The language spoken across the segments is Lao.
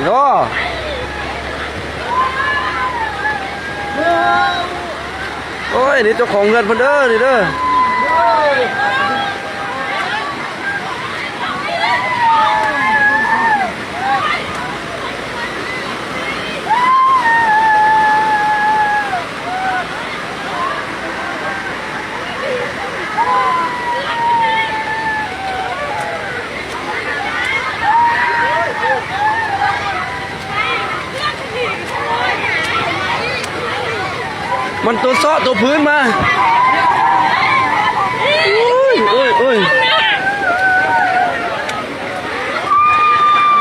ເນາະ. ໂອ້ຍ ນີ້ເຈົ້າຂອງເຮືອນເພິ່ນເດີ ນີ້ເດີ. ມັນຕົວເຊາະຕົວພື້ນມາ. ໂອ້ຍ ໂອ້ຍ ໂອ້ຍ.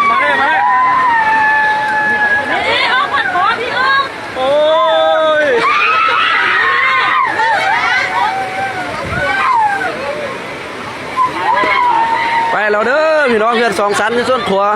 ມາເລີຍ ມາເລີຍ. ໂອ້ຍ ໄປແລ້ວເດີພີ່ນ້ອງ ເຮືອນສອງຊັ້ນຢູ່ສ່ວນຂວາ.